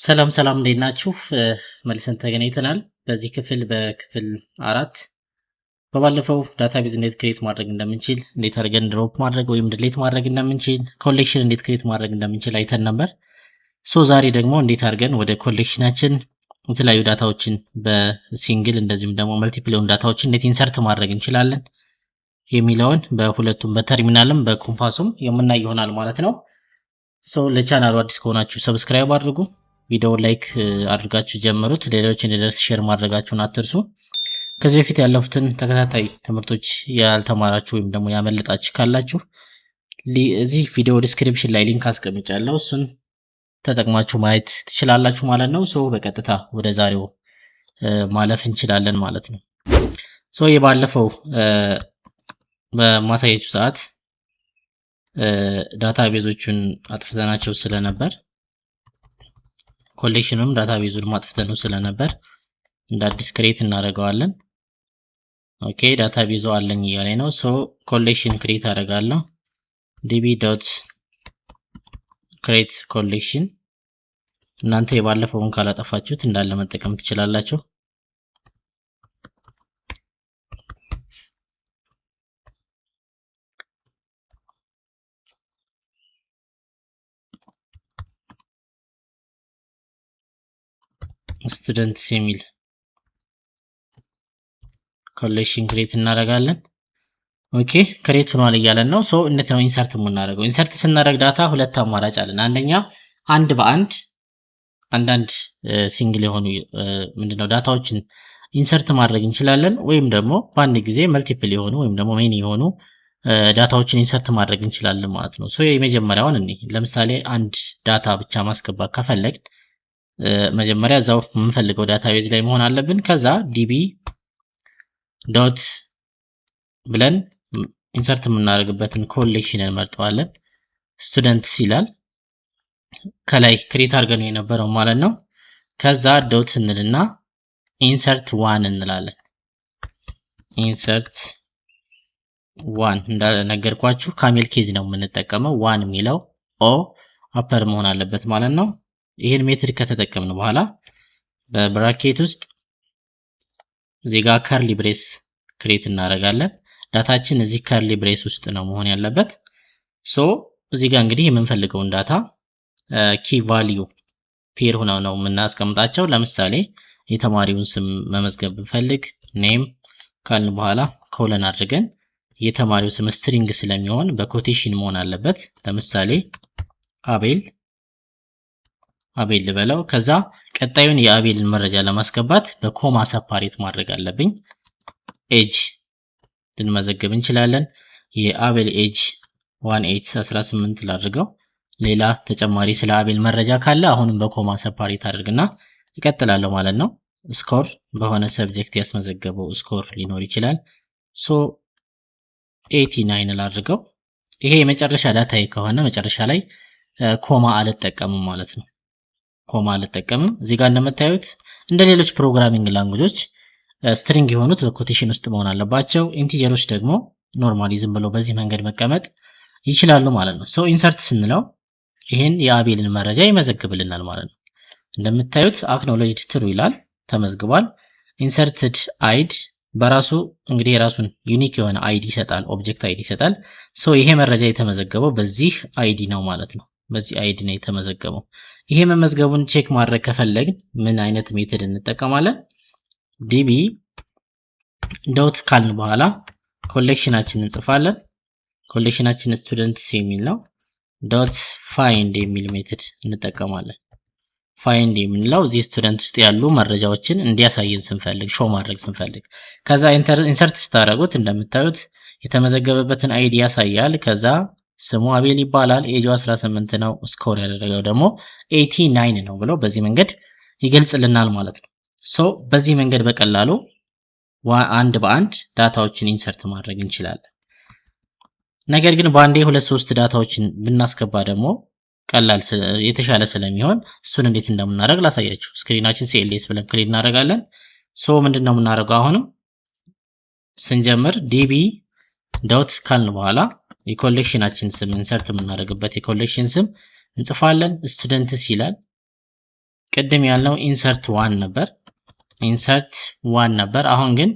ሰላም ሰላም፣ እንዴት ናችሁ? መልሰን ተገናኝተናል። በዚህ ክፍል በክፍል 4 በባለፈው database እንዴት create ማድረግ እንደምንችል፣ እንዴት አድርገን drop ማድረግ ወይም delete ማድረግ እንደምንችል፣ collection እንዴት create ማድረግ እንደምንችል አይተን ነበር። So ዛሬ ደግሞ እንዴት አድርገን ወደ collection ኣችን የተለያዩ data ዎችን በ single እንደዚሁም ደግሞ multiple የሆኑ data ዎችን እንዴት insert ማድረግ እንችላለን የሚለውን በሁለቱም በተርሚናልም በኮምፓሱም የምናይ ይሆናል ማለት ነው። So ለ channel ኡ አዲስ ከሆናችሁ subscribe አድርጉ። ቪዲዮ like አድርጋችሁ ጀምሩት። ሌሎች እንዲደርስ share ማድረጋችሁን አትርሱ። ከዚህ በፊት ያለፉትን ተከታታይ ትምህርቶች ያልተማራችሁ ወይም ደግሞ ያመለጣችሁ ካላችሁ እዚህ ቪዲዮ description ላይ link አስቀምጫለሁ። እሱን ተጠቅማችሁ ማየት ትችላላችሁ ማለት ነው። So በቀጥታ ወደ ዛሬው ማለፍ እንችላለን ማለት ነው። So የባለፈው በማሳያችሁ ሰዓት database ኦቹን አጥፍተናቸው ስለነበር፣ collection ኑም database ኡን አጥፍተነው ስለነበር እንደ አዲስ create እናደርገዋለን። Okay፣ database ኡ አለኝ እያለኝ ነው። So collection create አደርጋለሁ። db.create collection። እናንተ የባለፈውን ካላጠፋችሁት እንዳለ መጠቀም ትችላላችሁ። Students የሚል collection create እናደርጋለን። Okay፣ create ሆኗል እያለን ነው። So እንዴት ነው insert የምናደርገው? Insert ስናደርግ data ሁለት አማራጭ አለን። አንደኛ አንድ በአንድ አንዳንድ single የሆኑ ምንድነው data ዎችን insert ማድረግ እንችላለን፣ ወይም ደግሞ በአንድ ጊዜ multiple የሆኑ ወይም ደግሞ many የሆኑ data ዎችን insert ማድረግ እንችላለን ማለት ነው። So የመጀመሪያውን እኔ ለምሳሌ አንድ data ብቻ ማስገባት ከፈለግን መጀመሪያ እዛው የምንፈልገው database ላይ መሆን አለብን። ከዛ db. ብለን insert የምናደርግበትን collection እንመርጠዋለን። Students ይላል፣ ከላይ create አድርገን የነበረው ማለት ነው። ከዛ dot እንልና insert one እንላለን። Insert one እንደነገርኳችሁ camel case ነው የምንጠቀመው። One የሚለው O upper መሆን አለበት ማለት ነው። ይህን method ከተጠቀምን በኋላ በ bracket ውስጥ እዚህ ጋር curly brace create እናደርጋለን። Data ችን እዚህ curly brace ውስጥ ነው መሆን ያለበት። So እዚህ ጋር እንግዲህ የምንፈልገውን data key value pair ሆነው ነው የምናስቀምጣቸው። ለምሳሌ የተማሪውን ስም መመዝገብ ብንፈልግ name ካልን በኋላ colon አድርገን የተማሪው ስም string ስለሚሆን በ quotation መሆን አለበት። ለምሳሌ አቤል፣ አቤል ልበለው። ከዛ ቀጣዩን የአቤልን መረጃ ለማስገባት በ comma separate ማድረግ አለብኝ። Age ልንመዘግብ እንችላለን። የአቤል age 18፣ 18 ላድርገው። ሌላ ተጨማሪ ስለ አቤል መረጃ ካለ አሁንም በ comma separate አድርግና ይቀጥላለሁ ማለት ነው። Score፣ በሆነ subject ያስመዘገበው score ሊኖር ይችላል። So 89 ላድርገው። ይሄ የመጨረሻ data ከሆነ መጨረሻ ላይ comma አልጠቀምም ማለት ነው። Comma አልጠቀምም። እዚህ ጋር እንደምታዩት እንደ ሌሎች programming language ኦች string የሆኑት በ quotation ውስጥ መሆን አለባቸው። Integer ኦች ደግሞ normally ዝም ብለው በዚህ መንገድ መቀመጥ ይችላሉ ማለት ነው። So insert ስንለው ይህን የአቤልን መረጃ ይመዘግብልናል ማለት ነው። እንደምታዩት acknowledged true ይላል፣ ተመዝግቧል። Inserted ID በራሱ እንግዲህ የራሱን unique የሆነ ID ይሰጣል፣ object ID ይሰጣል። So ይሄ መረጃ የተመዘገበው በዚህ ID ነው ማለት ነው። በዚህ ID ነው የተመዘገበው። ይሄ መመዝገቡን check ማድረግ ከፈለግን ምን አይነት method እንጠቀማለን? db. ካልን በኋላ collection ኣችንን እንጽፋለን። Collection ኣችን students የሚል ነው። .find የሚል method እንጠቀማለን። Find የምንለው እዚህ student ውስጥ ያሉ መረጃዎችን እንዲያሳየን ስንፈልግ፣ show ማድረግ ስንፈልግ፣ ከዛ insert ስታደርጉት እንደምታዩት የተመዘገበበትን ID ያሳያል። ከዛ ስሙ አቤል ይባላል። ኤጁ 18 ነው። Score ያደረገው ደግሞ 89 ነው ብሎ በዚህ መንገድ ይገልጽልናል ማለት ነው። So በዚህ መንገድ በቀላሉ አንድ በአንድ data ዎችን insert ማድረግ እንችላለን። ነገር ግን በአንዴ ሁለት ሶስት data ዎችን ብናስገባ ደግሞ ቀላል የተሻለ ስለሚሆን እሱን እንዴት እንደምናደርግ ላሳያችሁ። Screen ኣችን CLS ብለን clear እናደርጋለን። So ምንድን ነው የምናደርገው? አሁንም ስንጀምር db. ካልን በኋላ የ collection ኣችን ስም፣ insert የምናደርግበት የ collection ስም እንጽፋለን። Students ይላል። ቅድም ያልነው insert one ነበር፣ insert one ነበር። አሁን ግን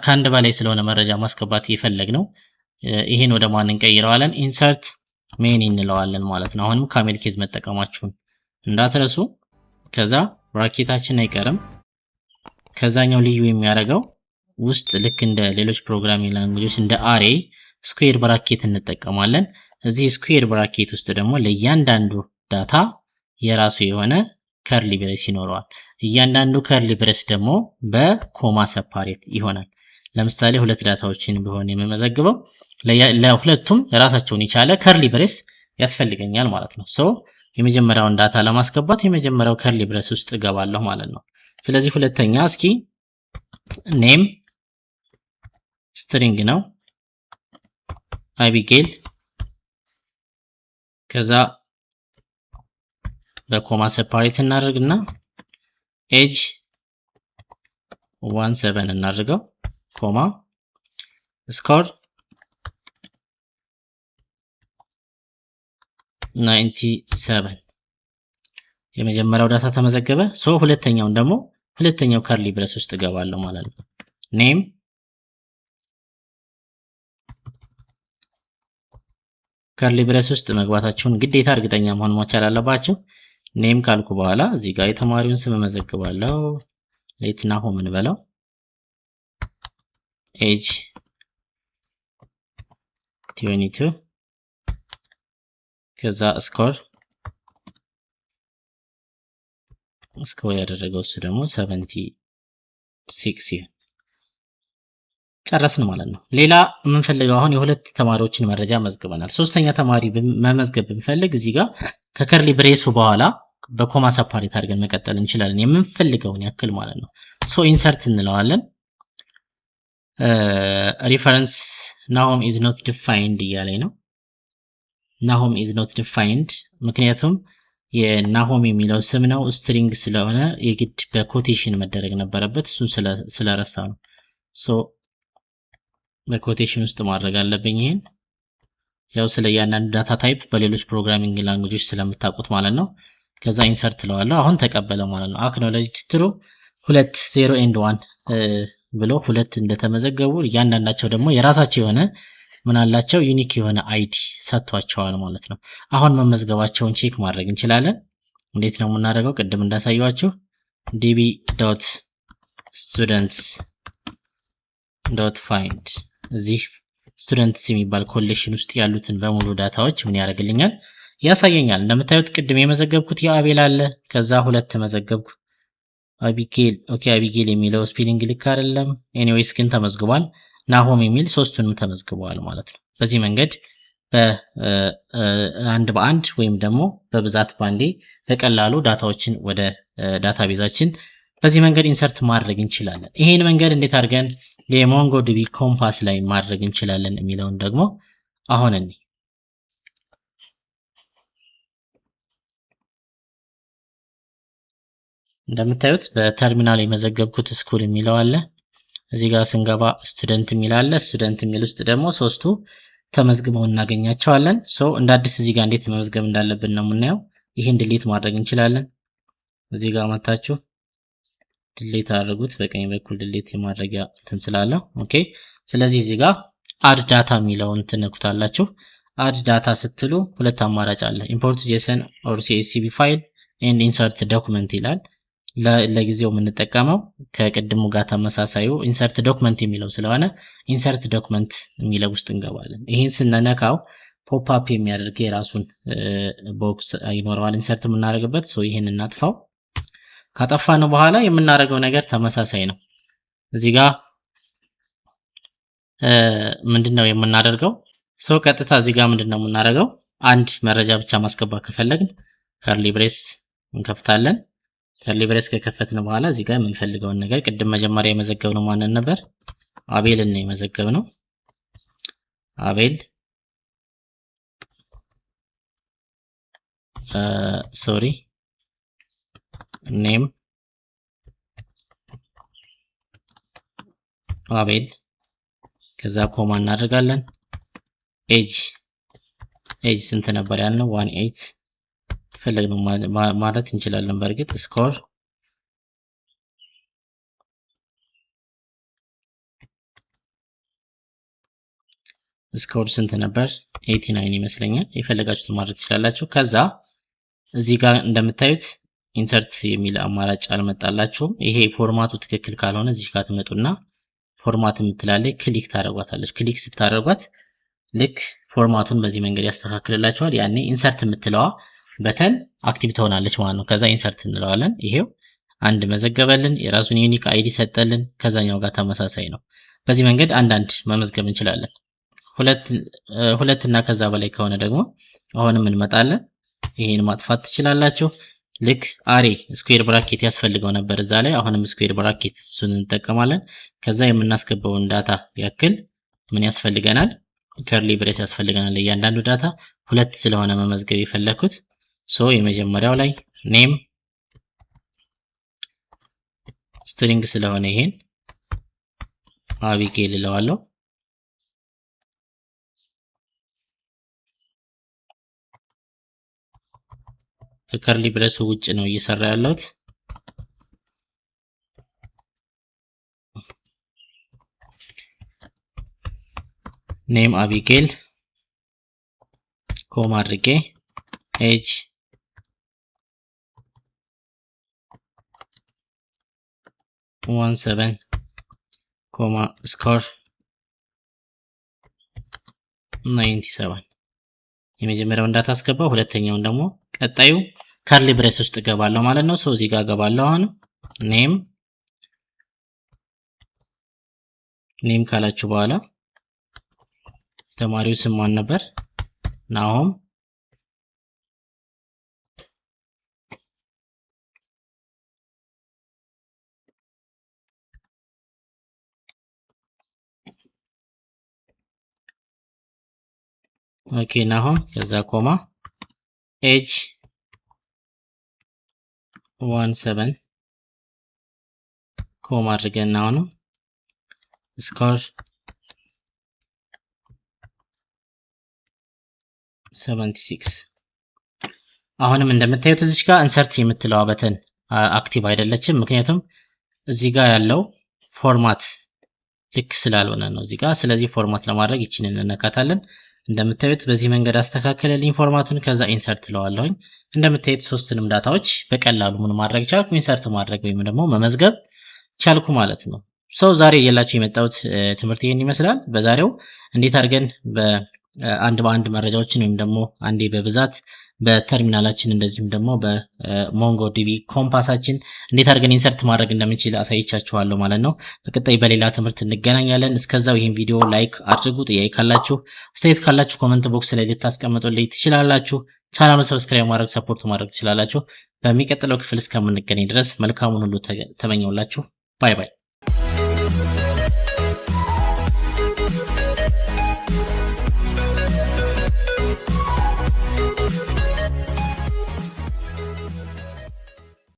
ከአንድ በላይ ስለሆነ መረጃ ማስገባት የፈለግነው ይሄን ወደ ማን እንቀይረዋለን? Insert many እንለዋለን ማለት ነው። አሁንም camel case መጠቀማችሁን እንዳትረሱ። ከዛ bracket ኣችን አይቀርም። ከዛኛው ልዩ የሚያደርገው ውስጥ ልክ እንደ ሌሎች programming language ኦች እንደ array square bracket እንጠቀማለን። እዚህ square bracket ውስጥ ደግሞ ለእያንዳንዱ data የራሱ የሆነ curly brace ይኖረዋል። እያንዳንዱ curly brace ደግሞ በ comma separate ይሆናል። ለምሳሌ ሁለት data ዎችን ቢሆን የምመዘግበው ለሁለቱም የራሳቸውን የቻለ curly brace ያስፈልገኛል ማለት ነው። So የመጀመሪያውን data ለማስገባት የመጀመሪያው curly brace ውስጥ እገባለሁ ማለት ነው። ስለዚህ ሁለተኛ እስኪ name string ነው፣ አቢጌል፣ ከዛ በ comma separate እናደርግና age 17 እናድርገው፣ comma score 97። የመጀመሪያው data ተመዘገበ። So ሁለተኛውን ደግሞ ሁለተኛው curly brace ውስጥ እገባለሁ ማለት ነው። Name curly brace ውስጥ መግባታችሁን ግዴታ እርግጠኛ መሆን መቻል አለባችሁ። Name ካልኩ በኋላ እዚህ ጋር የተማሪውን ስም እመዘግባለሁ። Let ናሆም እንበለው። Age 22፣ ከዛ score ያደረገው እሱ ደግሞ 76 ይሁን። ጨረስን ማለት ነው። ሌላ የምንፈልገው አሁን የሁለት ተማሪዎችን መረጃ መዝግበናል። ሶስተኛ ተማሪ መመዝገብ ብንፈልግ እዚህ ጋር ከ curly brace ኡ በኋላ በ comma separate አድርገን መቀጠል እንችላለን፣ የምንፈልገውን ያክል ማለት ነው። So insert እንለዋለን። Reference ናሆም is not defined እያለኝ ነው። ናሆም is not defined ምክንያቱም የናሆም የሚለው ስም ነው፣ string ስለሆነ የግድ በ quotation መደረግ ነበረበት። እሱን ስለረሳ ነው። So በ quotation ውስጥ ማድረግ አለብኝ። ይሄን ያው ስለ እያንዳንዱ data type በሌሎች programming language ኦች ስለምታውቁት ማለት ነው። ከዛ insert እለዋለሁ። አሁን ተቀበለ ማለት ነው። Acknowledge true፣ ሁለት 0 and 1 ብሎ ሁለት እንደተመዘገቡ፣ እያንዳንዳቸው ደግሞ የራሳቸው የሆነ ምን አላቸው፣ unique የሆነ ID ሰጥቷቸዋል ማለት ነው። አሁን መመዝገባቸውን check ማድረግ እንችላለን። እንዴት ነው የምናደርገው? ቅድም እንዳሳየኋችሁ db.students.find እዚህ students የሚባል collection ውስጥ ያሉትን በሙሉ data ዎች ምን ያደርግልኛል? ያሳየኛል። እንደምታዩት ቅድም የመዘገብኩት የአቤል አለ። ከዛ ሁለት መዘገብኩ። አቢጌል፣ okay፣ አቢጌል የሚለው spelling ልክ አይደለም። Anyways ግን ተመዝግቧል። ናሆም የሚል ሶስቱንም ተመዝግበዋል ማለት ነው። በዚህ መንገድ በአንድ በአንድ ወይም ደግሞ በብዛት ባንዴ በቀላሉ data ዎችን ወደ database ኣችን በዚህ መንገድ insert ማድረግ እንችላለን። ይሄን መንገድ እንዴት አድርገን የ MongoDB Compass ላይ ማድረግ እንችላለን የሚለውን ደግሞ አሁን እኔ እንደምታዩት በተርሚናል የመዘገብኩት school የሚለው አለ። እዚህ ጋር ስንገባ student የሚል አለ። Student የሚል ውስጥ ደግሞ ሶስቱ ተመዝግበው እናገኛቸዋለን። So እንደ አዲስ እዚህ ጋር እንዴት መመዝገብ እንዳለብን ነው የምናየው። ይህን delete ማድረግ እንችላለን። እዚህ ጋር መታችሁ delete አድርጉት። በቀኝ በኩል delete የማድረጊያ እንትን ስላለው፣ okay። ስለዚህ እዚህ ጋር add data የሚለውን ትነኩታላችሁ። Add data ስትሉ ሁለት አማራጭ አለ። Import JSON or CSV file and insert document ይላል። ለጊዜው የምንጠቀመው ከቅድሙ ጋር ተመሳሳዩ insert document የሚለው ስለሆነ insert document የሚለው ውስጥ እንገባለን። ይህን ስንነካው pop up የሚያደርግ የራሱን box ይኖረዋል insert የምናደርግበት። So ይህን እናጥፋው። ካጠፋነው በኋላ የምናደርገው ነገር ተመሳሳይ ነው። እዚህ ጋር ምንድን ነው የምናደርገው? So ቀጥታ እዚህ ጋር ምንድን ነው የምናደርገው? አንድ መረጃ ብቻ ማስገባት ከፈለግን curly brace እንከፍታለን። Curly brace ከከፈትን በኋላ እዚህ ጋር የምንፈልገውን ነገር፣ ቅድም መጀመሪያ የመዘገብነው ማንን ነበር? አቤልን ነው የመዘገብነው። አቤል፣ sorry፣ name አቤል፣ ከዛ comma እናደርጋለን። Age ስንት ነበር ያልነው? 18። የፈለግነው ማለት እንችላለን። በእርግጥ score ስንት ነበር? 89 ይመስለኛል። የፈለጋችሁትን ማድረግ ትችላላችሁ። ከዛ እዚህ ጋር እንደምታዩት insert የሚል አማራጭ አልመጣላችሁም። ይሄ format ኡ ትክክል ካልሆነ እዚህ ጋር ትመጡና format የምትላለች click ታደርጓታለች። Click ስታደርጓት ልክ format ኡን በዚህ መንገድ ያስተካክልላችኋል። ያኔ insert የምትለዋ button active ትሆናለች ማለት ነው። ከዛ insert እንለዋለን። ይሄው አንድ መዘገበልን፣ የራሱን unique ID ሰጠልን። ከዛኛው ጋር ተመሳሳይ ነው። በዚህ መንገድ አንዳንድ መመዝገብ እንችላለን። ሁለት እና ከዛ በላይ ከሆነ ደግሞ አሁንም እንመጣለን። ይሄን ማጥፋት ትችላላችሁ። ልክ array square bracket ያስፈልገው ነበር እዛ ላይ። አሁንም square bracket እሱን እንጠቀማለን። ከዛ የምናስገባውን data ያክል ምን ያስፈልገናል? Curly brace ያስፈልገናል። እያንዳንዱ data ሁለት ስለሆነ መመዝገብ የፈለኩት፣ so የመጀመሪያው ላይ name string ስለሆነ ይሄን አቢጌል እለዋለሁ። ከ curly brace ኡ ውጭ ነው እየሰራ ያለሁት። Name አቢጌል comma አድርጌ age 17 comma score 97። የመጀመሪያውን data አስገባ፣ ሁለተኛውን ደግሞ ቀጣዩ curly brace ውስጥ እገባለሁ ማለት ነው። So እዚህ ጋር እገባለሁ። አሁን name ካላችሁ በኋላ ተማሪው ስም ማን ነበር? ናሆም። Okay፣ ናሆም፣ ከዛ comma age 17 comma አድርገን አሁንም score 76። አሁንም እንደምታዩት እዚች ጋር insert የምትለዋ button active አይደለችም። ምክንያቱም እዚህ ጋር ያለው format ልክ ስላልሆነ ነው እዚህ ጋር። ስለዚህ format ለማድረግ ይችን እንነካታለን። እንደምታዩት በዚህ መንገድ አስተካከለልኝ format ኡን። ከዛ insert እለዋለሁኝ። እንደምታዩት ሶስቱንም data ዎች በቀላሉ ምን ማድረግ ቻልኩ? Insert ማድረግ ወይም ደግሞ መመዝገብ ቻልኩ ማለት ነው። So ዛሬ ይዤላችሁ የመጣሁት ትምህርት ይህን ይመስላል። በዛሬው እንዴት አድርገን በአንድ በአንድ መረጃዎችን ወይም ደግሞ አንዴ በብዛት በተርሚናላችን እንደዚሁም ደግሞ በ MongoDB Compass ኣችን እንዴት አድርገን insert ማድረግ እንደምንችል አሳይቻችኋለሁ ማለት ነው። በቀጣይ በሌላ ትምህርት እንገናኛለን። እስከዛው ይህን ቪዲዮ like አድርጉ። ጥያቄ ካላችሁ፣ አስተያየት ካላችሁ comment box ላይ ልታስቀምጡልኝ ትችላላችሁ። ቻናሉን subscribe ማድረግ support ማድረግ ትችላላችሁ። በሚቀጥለው ክፍል እስከምንገናኝ ድረስ መልካሙን ሁሉ ተመኘሁላችሁ። Bye bye።